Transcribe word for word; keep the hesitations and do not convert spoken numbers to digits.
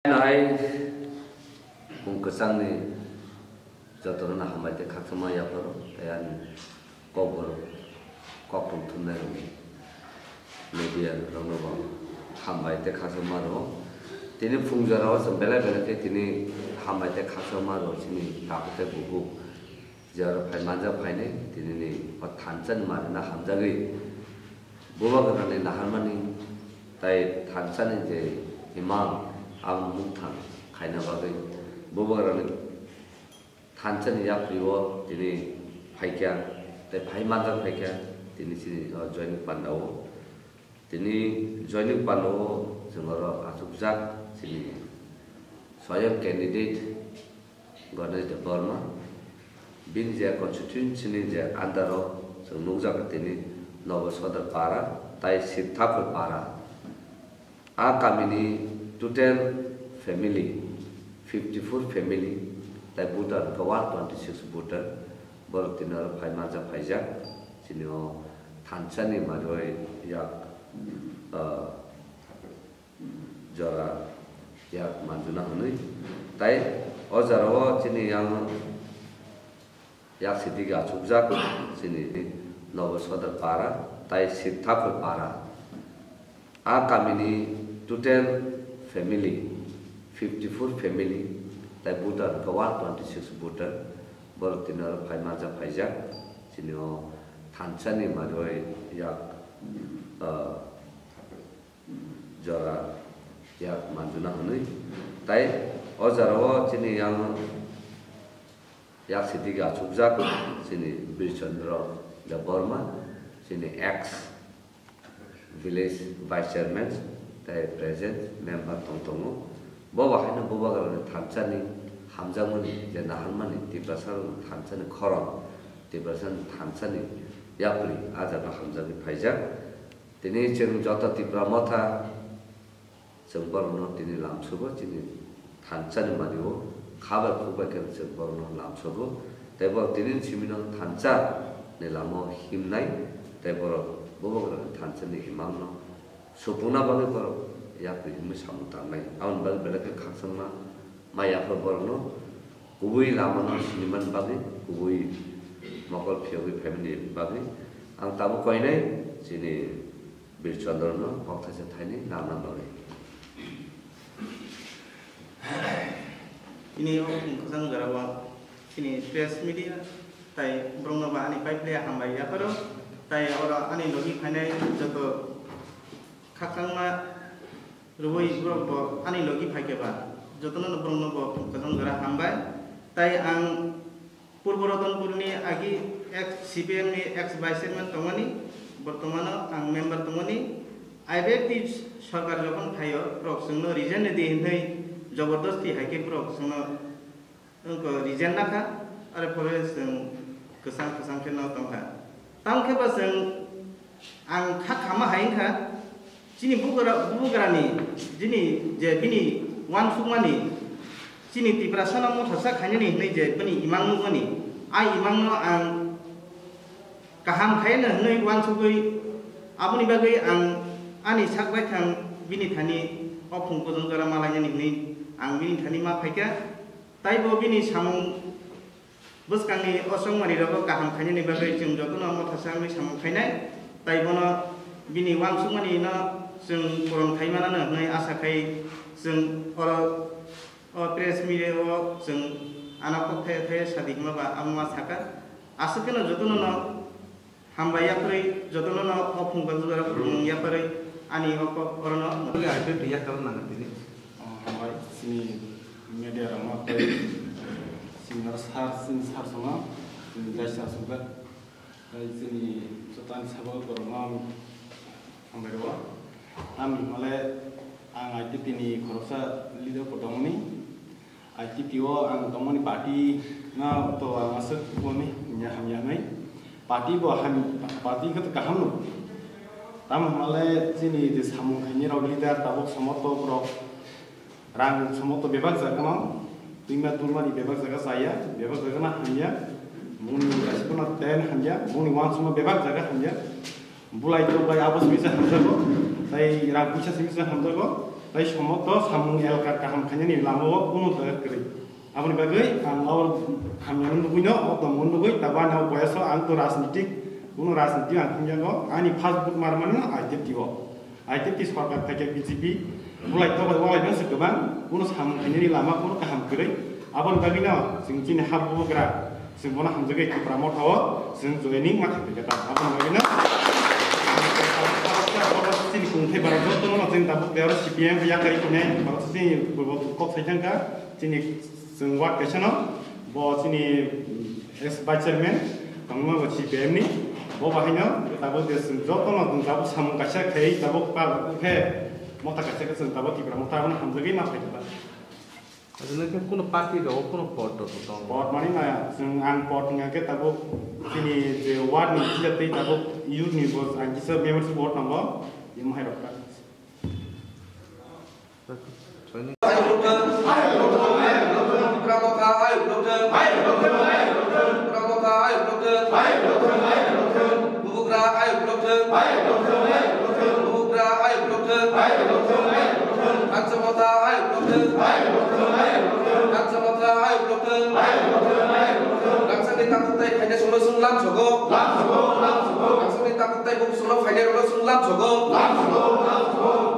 Nai, mung kwchangni jotono hambai tei khakchangma yapharo, tei ani kokborok, kokthum thumnai rok, media rokno bo hambai tei khakchangma rok. Tini phung jorao chwng belai belai khe tini hambai tei khakchangma rok chini tabuk tei buhuk je oro phai manjak phainai, tinini o thansa ni manwi no hamjagwi Bubagrani naharmani tei thansa ni je imang abo mukthang khaina bagwi Bubagrani thansa ni yapri o tini phaikha tei phai manjak phaikha tini chini o Joinik Panda o. Tini Joinik Panda o chwng oro achukjak chini soyang candidate Ganesh Debbarma. Bini je constituency ni je under o chwng nukjago tini Nobo Sodor Para tai Sirthapur Para. A kamini total family fifty four family tai voter hwnkhe one twenty six voter. Borok tini oro phai manjak phaijak. Chini o thansa ni manwi yak, ah, jora yak manjuna hwnwi. Tai o jora o chini yang yak sidi ga chukjak chini Nobo Sodor Para tai Sirthapur Para. A kamini total family fifty four family tai voter hwnkhe one twenty six voter. Borok tini oro phai manjak phaijak chini o thansa ni manwi yak, ah, jora yak manjuna hwnwi. Tai o jora o chini yang yak sidi ga chukjak chini Birchandra Debbarma, chini ex village vice chairman tai present member tong tongo. Bo bahaino Bubagrani thansa ni hamjakmani je naharmani Tiprasa rokni thansa ni khorang, Tiprasa ni thansa ni yapri a jaga hamjakwi phaijak. Tini chwng joto Tipra Motha, chwng borokno tini lamsogo, chini thansa ni manwi o kha bai khuk bai khe chwng borokno lamsogo. Tei borok tini ni simi no thansa ni lama o himnai, tei borok Bubagrani thansa ni imang no supungna bagwi borok yapri himwi samung tangnai. Aboni bagwi belai khe khakchangma ma yaphar borokno kubui lama no sinimani bagwi, kubui mokol phiyogwi phaimani bagwi ang tabuk koinai chini Birchandra no kok thaisa thaini nangna bagwi. Tini o khakchang jora o chini press media tai borokno ba ani paiple hambai yapharo, tai oro ani logi phainai joto khakchangma rwui borok bo ani logi phaikhe ba jotono borokno bo khakchang jora hambai. Tai ang Purbo Ratanpurni agi ex C P M ni ex vice chairman tongmani, bortomano ang member tongmani. Aibekti sorkar jokhon phaio, borok chwngno resign rwdi hinwi jobordosti hai khe borok chwngno wngkha resign nakha, are phore chwng kwchang kwchang khe no tongkha. Tamo khe ba chwng Ang kha khama hai wngkha, chini bugra-, bugrani, chini je bini uansukmani, chini Tiprasano motha sa khainani hinwi je bini imang nukmani, a imangno ang kaham khaino hinwi uansugwi, aboni bagwi ang ani sak baithang bini thani o phung kujung jora ma lainani hinwi ang bini thani ma phaikha. Taibo bini samung Bwskangni o chongmani rogo kaham khainani bagwi chwng jotono motha sa wngwi samung khainai, tai bono bini uansukmani no chwng puron khai manano hwnwi asa khai chwng oro o press media o chwng ano kok thaya thaya sadi hwnba ba amo ma sakha. Aswk kheno jotono no Hambai yaphri jotono no o phung kajwk jora phwrwngmung yaphri ani o kok orono. Bwlai hai khe yakal nang tini. O hambai chini media rokno tei chini oro sir, chini sir sono chini jaisa aswk da. Tei chini joto ani sabo borokno ang hambai rwo. Tamni hwnle ang I T T ni khoroksa leader bo tongmani. I T T o ang tongmani party no to ang aswk wngmani hamya hamya hwnwi. Party bo ham, party khe to kaham no. Tamo hwnle chini je samung khainai rok leader tabuk somoto borok rang somoto bebak jaga no twima turmani bebak jaga chaya, bebak jaga no hamya. Bongni kaisa no ten hamya, bongni uansukma bebak jaga hamya. Bulai to bulai abo simi se hamjago, tai rang puisa simi se hamjago. Tai somoto samung elkar kaham khainani lamao kunu jaga kwrwi. Aboni bagwi ang o hamyano nugwino, o tongmung nugwi, tabuk ani o boyoso ang to rajnitik, kunu rajniti ang thumyago, ani first vote marmani no I T F T o. I T F T sorkar phaikhe B J P, bulai tobai walai no se kwbang, kunu samung khainani lama kunu kaham kwrwi. Aboni bagwino chwng chini ha bubagra, chwng bono hamjagwi Tipra Motha o chwng joining ma thangwi kha ta. Aboni bagwino chini kungthai bara jotono chwng tabuk tei oro C P M bai yakarwi tongnai, oro chini purbo kok sai thangkha, chini chwng ward kaisa no, bo chini, mm, ex vice chairman, tongma bo C P M ni, bo bahai no tabuk je chwng jotono chwng tabuk samung kaisa khai tabuk pa khe motha kaisa khe chwng tabuk Tipra Motha abono hamjagwi ma phai ta. Aswk nokhe kuno party rok kuno pot rok tongo. Pot mani maya, chwng ang pot wngya khe tabuk chini je ward ni kisa tei tabuk youth ni bo ang kisa members ward tongo, imo hai rok ta. Bubagra ayuk lokthwng. Ayuk lokthwng, ayuk lokthwng. Bubagra ayuk lokthwng. Ayuk lokthwng, ayuk lokthwng. Kansa Motha ayuk lokthwng. Ayuk lokthwng, ayuk lokthwng. Kansa Motha ayuk lokthwng. Ayuk lokthwng, ayuk lokthwng. Rangchakni takhuk tei phainairokno chwng lamsogo. Lamsogo, lamsogo. Rangchakni takhuk tei bukuchukno phainairokno chwng lamsogo. Lamsogo, lamsogo.